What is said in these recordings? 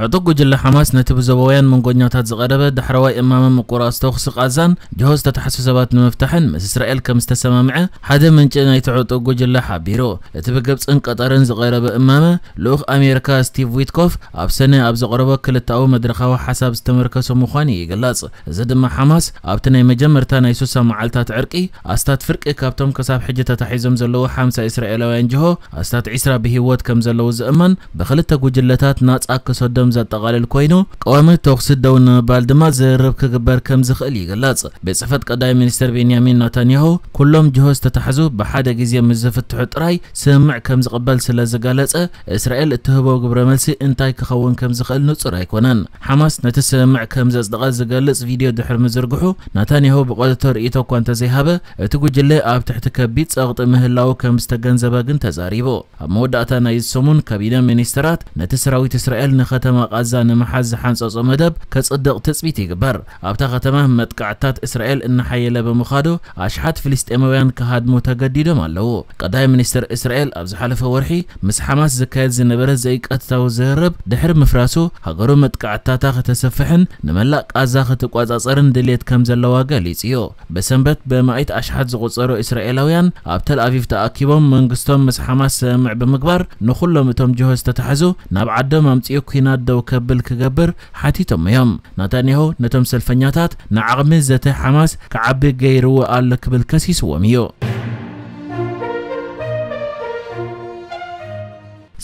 ዕጡቕ ጉጅለ ሓማስ ነቲ ብዞባውያን መንጎኛታት ዝቐረበ ዳሕረዋይ እማመ ምቁራጽ ተኹሲ ቃዛን ጅሆ ዝተታሕሱ ሰባት ንምፍታሕን ምስ እስራኤል ከም ዝተሰማምዐ ሓደ ምንጪ ናይቲ ዕጡቕ ጉጅለ ሓቢሩ። እቲ ብግብጽን ቀጠርን ዝቐረበ እማመ፣ ልኡኽ ኣሜሪካ ስቲቭ ዊትኮፍ ኣብ ሰነ ኣብ ዘቕረቦ ክልተኣዊ መድረኻዊ ሓሳብ ዝተመርኮሰ ምዃኑ ይግለጽ። እዚ ድማ ሓማስ ኣብቲ ናይ መጀመርታ ናይ ሱሳ መዓልታት ዕርቂ ኣስታት ፍርቂ ካብቶም ክሳብ ሕጂ ተታሒዞም ዘለዉ ሓምሳ እስራኤላውያን ጅሆ ኣስታት ዒስራ ብህይወት ከም ዘለዉ ዝእመን ብኽልተ ጉጅለታት ናጻ ክሰዶም ዘጠቓልል ኮይኑ፣ ቀዋሚ ተኹሲ ደው ንምባል ድማ ዝርርብ ክግበር ከም ዝኽእል ይግለጽ። ቤት ጽሕፈት ቀዳማይ ሚኒስትር ቤንያሚን ናታንያሁ፣ ኩሎም ጅሆ ዝተታሕዙ ብሓደ ግዜ ምስ ዝፍትሑ ጥራይ ስምምዕ ከም ዝቕበል ስለ ዝገለጸ፣ እስራኤል እትህቦ ግብረ መልሲ እንታይ ክኸውን ከም ዝኽእል ንጹር ኣይኮነን። ሓማስ ነቲ ስምምዕ ከም ዘጽደቐ ዝገልጽ ቪድዮ ድሕሪ ምዝርግሑ፣ ናታንያሁ ብቐጥታ ርእይቶ እኳ እንተዘይሃበ፣ እቲ ጉጅለ ኣብ ትሕቲ ከቢድ ጸቕጢ ምህላዉ ከም ዝተገንዘበ ግን ተዛሪቡ። ኣብ መወዳእታ ናይዚ ሰሙን፣ ካቢነ ሚኒስተራት ነቲ ሰራዊት እስራኤል ንከተማ ቃዛ ንምሓዝ ዝሓንጸጾ መደብ ከጽድቕ ትጽቢት ይግበር። ኣብታ ከተማ መጥቃዕትታት እስራኤል እናሓየለ ብምኻዱ፣ ኣሽሓት ፍልስጤማውያን ክሃድሙ ተገዲዶም ኣለዉ። ቀዳማይ ሚኒስተር እስራኤል ኣብ ዝሓለፈ ወርሒ ምስ ሓማስ ዝካየድ ዝነበረ ዘይቀጥታዊ ዝርርብ ድሕሪ ምፍራሱ፣ ሃገሩ መጥቃዕትታታ ከተሰፍሕን ንመላእ ቃዛ ክትቆጻጸርን ድልየት ከም ዘለዋ ገሊጹ እዩ። ብሰንበት ብመኣይት ኣሽሓት ዝቑጸሩ እስራኤላውያን ኣብ ተል ኣቪቭ ተኣኪቦም፣ መንግስቶም ምስ ሓማስ ስምምዕ ብምግባር ንኹሎም እቶም ጅሆ ዝተታሕዙ ናብ ዓዶም ኣምጺኡ ኲናት ደው ከብል ክገብር ሓቲቶም እዮም። ናታንያሁ ነቶም ሰልፈኛታት ንዓቕሚ ዘተ ሓማስ ክዓቢ ገይርዎ ኣሎ ክብል ከሲስዎም እዩ።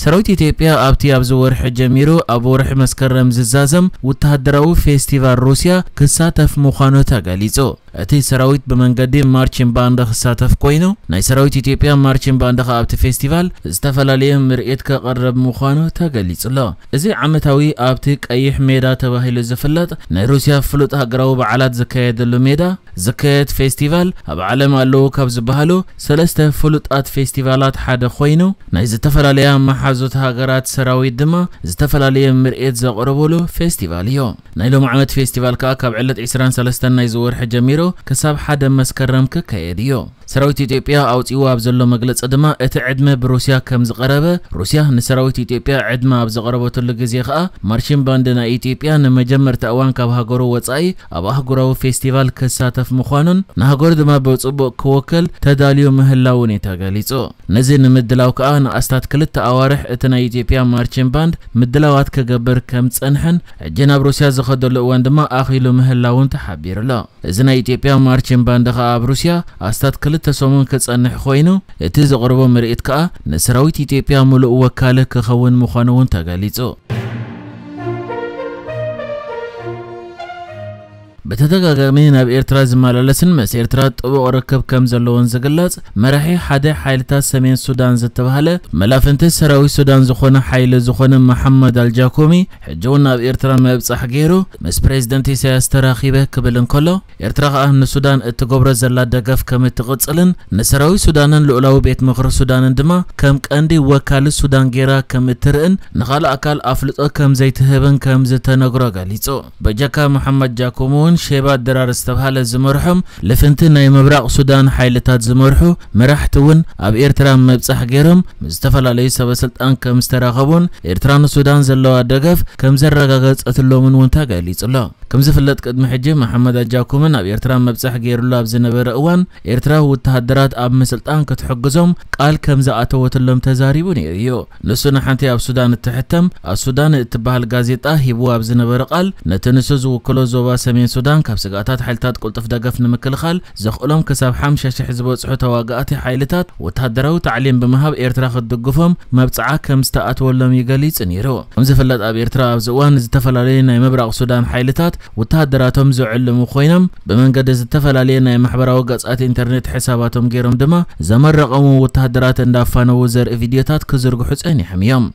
ሰራዊት ኢትዮጵያ ኣብቲ ኣብዚ ወርሒ ጀሚሩ ኣብ ወርሒ መስከረም ዝዛዘም ወተሃደራዊ ፌስቲቫል ሩስያ ክሳተፍ ምዃኑ ተገሊጹ። እቲ ሰራዊት ብመንገዲ ማርቺን ባንድ ክሳተፍ ኮይኑ፣ ናይ ሰራዊት ኢትዮጵያ ማርቺን ባንድ ከኣ ኣብቲ ፌስቲቫል ዝተፈላለየ ምርኢት ከቕርብ ምዃኑ ተገሊጹ ኣሎ። እዚ ዓመታዊ ኣብቲ ቀይሕ ሜዳ ተባሂሉ ዝፍለጥ ናይ ሩስያ ፍሉጥ ሃገራዊ በዓላት ዝካየደሉ ሜዳ ዝካየድ ፌስቲቫል፣ ኣብ ዓለም ኣለዉ ካብ ዝበሃሉ ሰለስተ ፍሉጣት ፌስቲቫላት ሓደ ኮይኑ፣ ናይ ዝተፈላለያ መሓዙት ሃገራት ሰራዊት ድማ ዝተፈላለየ ምርኢት ዘቕርብሉ ፌስቲቫል እዩ። ናይ ሎም ዓመት ፌስቲቫል ከኣ ካብ ዕለት ዒስራን ሰለስተን ናይዚ ወርሒ ጀሚሩ ክሳብ ሓደ መስከረም ክካየድ እዩ። ሰራዊት ኢትዮጵያ ኣውጺእዎ ኣብ ዘሎ መግለጺ ድማ፣ እቲ ዕድመ ብሩስያ ከም ዝቐረበ፣ ሩስያ ንሰራዊት ኢትዮጵያ ዕድመ ኣብ ዘቕረበትሉ ግዜ ከኣ፣ ማርቺን ባንድ ናይ ኢትዮጵያ ንመጀመርታ እዋን ካብ ሃገሩ ወጻኢ ኣብ ኣህጉራዊ ፌስቲቫል ክሳተፍ ምዃኑን፣ ንሃገሩ ድማ ብጽቡቕ ክወክል ተዳልዩ ምህላውን እዩ ተገሊጹ። ነዚ ንምድላው ከኣ ንኣስታት ክልተ ኣዋርሕ እቲ ናይ ኢትዮጵያ ማርቺን ባንድ ምድላዋት ክገብር ከም ዝጸንሐን፣ ሕጂ ናብ ሩስያ ዝኸደሉ እዋን ድማ ኣኺሉ ምህላውን ተሓቢሩ ኣሎ። እዚ ናይ ኢትዮጵያ ማርቺን ባንድ ከኣ ኣብ ሩስያ ኣስታት ክልተ ሰሙን ክጸንሕ ኮይኑ፣ እቲ ዘቕርቦ ምርኢት ከኣ ንሰራዊት ኢትዮጵያ ምሉእ ወካሊ ክኸውን ምዃኑ እውን ተገሊጹ። ብተደጋጋሚ ናብ ኤርትራ ዝመላለስን ምስ ኤርትራ ጥቡቕ ርክብ ከም ዘለዎን ዝግለጽ መራሒ ሓደ ሓይልታት ሰሜን ሱዳን ዝተባህለ መላፍንቲ ሰራዊት ሱዳን ዝኾነ ሓይሊ ዝኾነ መሓመድ ኣልጃኮሚ፣ ሕጂ እውን ናብ ኤርትራ ምብጻሕ ገይሩ ምስ ፕሬዝደንት ኢሳያስ ተራኺበ ክብል እንከሎ፣ ኤርትራ ከኣ ንሱዳን እትገብሮ ዘላ ደገፍ ከም እትቕጽልን ንሰራዊት ሱዳንን ልኡላዊ ቤት ምኽሪ ሱዳንን ድማ ከም ቀንዲ ወካሊ ሱዳን ገይራ ከም እትርእን ንኻልእ ኣካል ኣፍልጦ ከም ዘይትህብን ከም ዝተነግሮ ገሊጹ። በጀካ መሓመድ ጃኮም እውን ሼባ ድራር ዝተባህለ ዝመርሖም ልፍንቲ ናይ ምብራቕ ሱዳን ሓይልታት ዝመርሑ መራሕቲ እውን ኣብ ኤርትራ ምብጻሕ ገይሮም ምስ ዝተፈላለዩ ሰበ ስልጣን ከም ዝተራኸቡን ኤርትራ ንሱዳን ዘለዋ ደገፍ ከም ዘረጋገጸትሎምን እውን ተገሊጹ ኣሎ። ከም ዝፍለጥ ቅድሚ ሕጂ መሓመድ ኣጃኩምን ኣብ ኤርትራ ምብጻሕ ገይሩሉ ኣብ ዝነበረ እዋን ኤርትራ ወተሃደራት ኣብ ምስልጣን ክትሕግዞም ቃል ከም ዝኣተወትሎም ተዛሪቡ ነይሩ እዩ። ንሱ ንሓንቲ ኣብ ሱዳን እትሕተም ኣሱዳን እትበሃል ጋዜጣ ሂብዎ ኣብ ዝነበረ ቃል፣ ነቲ ንሱ ዝውክሎ ዞባ ሰሜን ሱዳን ካብ ስግኣታት ሓይልታት ቅልጡፍ ደገፍ ንምክልኻል ዘኽእሎም ክሳብ ሓምሳ ሽሕ ዝበጽሑ ተዋጋእቲ ሓይልታት ወተሃደራዊ ታዕሊም ብምሃብ ኤርትራ ክትድግፎም መብጽዓ ከም ዝተኣትወሎም እዩ ገሊጹ ነይሩ። ከም ዝፍለጥ ኣብ ኤርትራ ኣብዚ እዋን ዝተፈላለዩ ናይ ምብራቕ ሱዳን ሓይልታት ወተሃደራቶም ዝዕልሙ ኮይኖም ብመንገዲ ዝተፈላለየ ናይ ማሕበራዊ ገጻት ኢንተርኔት ሕሳባቶም ገይሮም ድማ ዘመረቐሙ ወተሃደራት እንዳፋነዉ ዘርኢ ቪድዮታት ክዝርግሑ ጸኒሖም እዮም።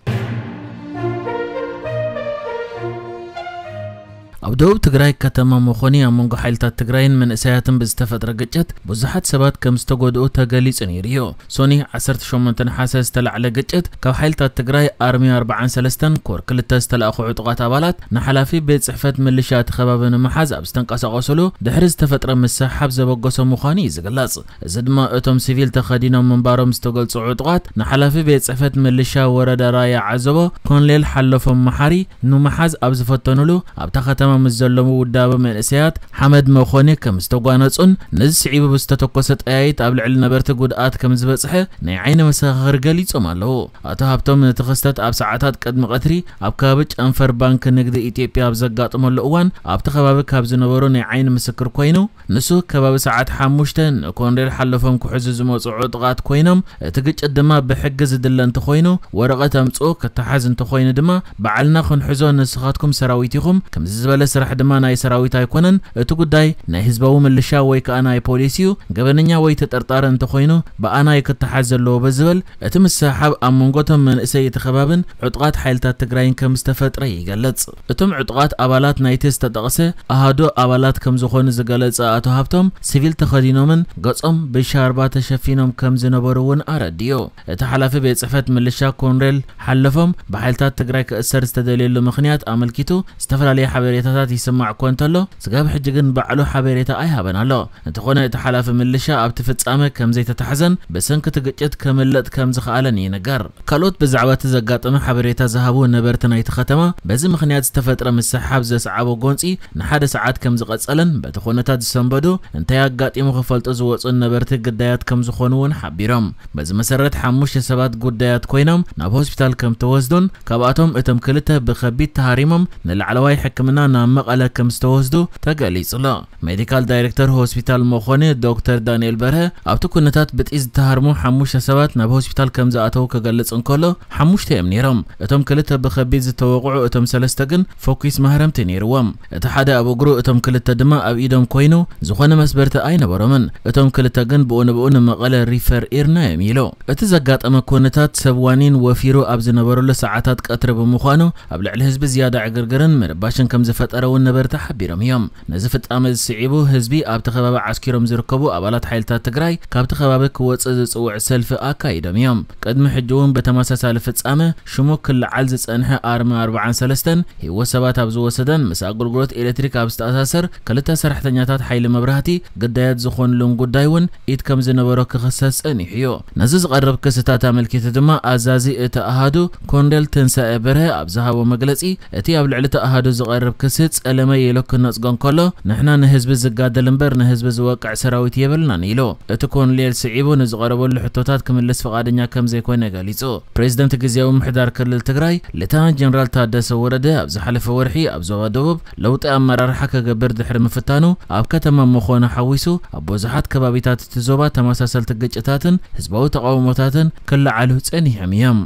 ኣብ ደቡብ ትግራይ ከተማ መኾኒ ኣብ መንጎ ሓይልታት ትግራይን መንእሰያትን ብዝተፈጥረ ግጭት ብዙሓት ሰባት ከም ዝተጎድኡ ተገሊጹ ነይሩ እዩ። ሶኒ ዓሰርተ ሸሞንተ ነሓሰ ዝተላዕለ ግጭት ካብ ሓይልታት ትግራይ ኣርሚ ኣርባዓን ሰለስተን ኮር ክልተ ዝተላእኹ ዕጡቓት ኣባላት ንሓላፊ ቤት ጽሕፈት ምልሻ እቲ ከባቢ ንምሓዝ ኣብ ዝተንቀሳቐሱሉ ድሕሪ ዝተፈጥረ ምስሕሓብ ዘበገሶ ምዃኑ እዩ ዝግለጽ። እዚ ድማ እቶም ሲቪል ተኸዲኖም ምንባሮም ዝተገልጹ ዕጡቓት ንሓላፊ ቤት ጽሕፈት ምልሻ ወረዳ ራያ ዓዘቦ ኮንሌል ሓለፎም መሓሪ ንምሓዝ ኣብ ዝፈተኑሉ ኣብታ ከተማ ምስ ዘለዉ ውዳበ መንእሰያት ሓመድ መኾኒ ከም ዝተጓነጹን ነዚ ስዒቡ ብዝተተኮሰ ጠያይት ኣብ ልዕሊ ነበርቲ ጉድኣት ከም ዝበጽሐ ናይ ዓይኒ መሰኻኽር ገሊጾም ኣለዉ። ኣቶ ሃብቶም ነቲ ክስተት ኣብ ሰዓታት ቅድሚ ቀትሪ ኣብ ከባቢ ጨንፈር ባንክ ንግዲ ኢትዮጵያ ኣብ ዘጋጠመሉ እዋን ኣብቲ ከባቢ ካብ ዝነበሩ ናይ ዓይኒ ምስክር ኮይኑ ንሱ ከባቢ ሰዓት ሓሙሽተ ንኮንሬል ሓለፎም ክሕዙ ዝመፁ ዕጡቓት ኮይኖም እቲ ግጭት ድማ ብሕጊ ዝድለ እንተኾይኑ ወረቐት ኣምፅኡ ክተሓዝ እንተኾይኑ ድማ ባዕልና ክንሕዞ ንስኻትኩም ሰራዊት ኢኹም ከምዚ ዝበለ ስራሕ ድማ ናይ ሰራዊት ኣይኮነን እቲ ጉዳይ ናይ ህዝባዊ ምልሻ ወይ ከዓ ናይ ፖሊስ እዩ ገበነኛ ወይ ተጠርጣሪ እንተኾይኑ ብኣና እዩ ክተሓዝ ዘለዎ ብዝብል እቲ ምስሕሓብ ኣብ መንጎቶም መንእሰይ እቲ ከባብን ዕጡቓት ሓይልታት ትግራይን ከም ዝተፈጥረ ይገልጽ። እቶም ዕጡቓት ኣባላት ናይቲ ዝተጠቕሰ ኣሃዱ ኣባላት ከም ዝኾኑ ዝገለጸ ኣቶ ሃብቶም ሲቪል ተኸዲኖምን ገጾም ብሻርባ ተሸፊኖም ከም ዝነበሩ እውን ኣረዲኡ። እቲ ሓላፊ ቤት ጽሕፈት ምልሻ ኮንሬል ሓለፎም ብሓይልታት ትግራይ ክእሰር ዝተደልየሉ ምኽንያት ኣመልኪቱ ዝተፈላለዩ ሓበሬታታት ይስማዕ እኮ እንተሎ ስጋብ ሕጂ ግን ባዕሉ ሓበሬታ ኣይሃበን ኣሎ። እንተኾነ እቲ ሓላፊ ምልሻ ኣብቲ ፍጻመ ከም ዘይተታሕዘን ብሰንኪ እቲ ግጭት ከምልጥ ከም ዝኸኣለን ይንገር። ካልኦት ብዛዕባ እቲ ዘጋጠመ ሓበሬታ ዝሃቡ ነበርቲ ናይቲ ከተማ በዚ ምኽንያት ዝተፈጥረ ምስሕሓብ ዘስዓቦ ጎንፂ ንሓደ ሰዓት ከም ዝቐጸለን በቲ ኩነታት ዝሰንበዱ እንታይ ኣጋጢሙ ክፈልጡ ዝወፁን ነበርቲ ግዳያት ከም ዝኾኑ እውን ሓቢሮም። በዚ መሰረት ሓሙሽተ ሰባት ጉዳያት ኮይኖም ናብ ሆስፒታል ከም ተወስዱን ካብኣቶም እቶም ክልተ ብከቢድ ተሃሪሞም ንላዕለዋይ ሕክምና ናብ መቐለ ከም ዝተወስዱ ተገሊጹ ኣሎ። ሜዲካል ዳይሬክተር ሆስፒታል መኾኒ ዶክተር ዳንኤል በርሀ ኣብቲ ኩነታት ብጥይት ዝተሃርሙ ሓሙሽተ ሰባት ናብ ሆስፒታል ከም ዝኣተዉ ክገልጽ እንከሎ ሓሙሽተ እዮም ነይሮም። እቶም ክልተ ብከቢድ ዝተወቕዑ እቶም ሰለስተ ግን ፈኲስ ማህረምቲ ነይርዎም። እቲ ሓደ ኣብ እግሩ እቶም ክልተ ድማ ኣብ ኢዶም ኮይኑ ዝኾነ መስበርቲ ኣይነበሮምን። እቶም ክልተ ግን ብኡ ንብኡ ንመቐለ ሪፈር ኢርናዮም ኢሉ። እቲ ዘጋጠመ ኩነታት ሰብ ዋኒን ወፊሩ ኣብ ዝነበረሉ ሰዓታት ቀትሪ ብምዃኑ ኣብ ልዕሊ ህዝቢ ዝያዳ ዕግርግርን ምርባሽን ከም ዝፈጠረ እውን ነበርቲ ሓቢሮም እዮም። ነዚ ፍጻመ ዝስዒቡ ህዝቢ ኣብቲ ከባቢ ዓስኪሮም ዝርከቡ ኣባላት ሓይልታት ትግራይ ካብቲ ከባቢ ክወፅእ ዝፅውዕ ሰልፊ ኣካይዶም እዮም። ቅድሚ ሕጂ እውን ብተመሳሳሊ ፍጻመ ሽሙ ክለዓል ዝጸንሐ ኣርሚ ኣርባዓን ሰለስተን ህይወት ሰባት ኣብ ዝወሰደን ምስ ኣገልግሎት ኤሌክትሪክ ኣብ ዝተኣሳሰር ክልተ ሰራሕተኛታት ሓይሊ መብራህቲ ግዳያት ዝኾንሉን ጉዳይ እውን ኢድ ከም ዝነበሮ ክኽሰስ ጸኒሑ እዩ። ነዚ ዝቐርብ ክስታት ኣመልኪቱ ድማ ኣዛዚ እቲ ኣሃዱ ኮንደል ትንሳኤ በርሀ ኣብ ዝሃቦ መግለጺ እቲ ኣብ ልዕሊ እቲ ኣሃዱ ዝቐርብ ክሲ ጸለመ ኢሉ ክነጽጎ እንከሎ ንሕና ንህዝቢ ዝጋደል እምበር ንህዝቢ ዝወቅዕ ሰራዊት የብልናን ኢሉ። እቲ ኮንሌል ስዒቡ ንዝቐረበሉ ሕቶታት ክምልስ ፍቓደኛ ከም ዘይኮነ ገሊጹ። ፕሬዝደንት ግዝያዊ ምምሕዳር ክልል ትግራይ ሌተናንት ጀነራል ታደሰ ወረደ ኣብ ዝሓለፈ ወርሒ ኣብ ዞባ ደቡብ ለውጢ ኣመራርሓ ክገብር ድሕሪ ምፍታኑ ኣብ ከተማ መኾነ ሓዊሱ ኣብ ብዙሓት ከባቢታት እቲ ዞባ ተመሳሰልቲ ግጭታትን ህዝባዊ ተቃውሞታትን ክለዓሉ ጸኒሖም እዮም።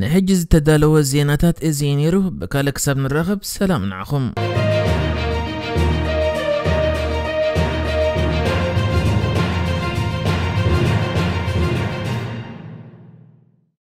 ንሕጂ ዝተዳለወ ዜናታት እዚ እዩ ነይሩ። ብካልእ ክሳብ ንራኸብ ሰላም ንዓኹም።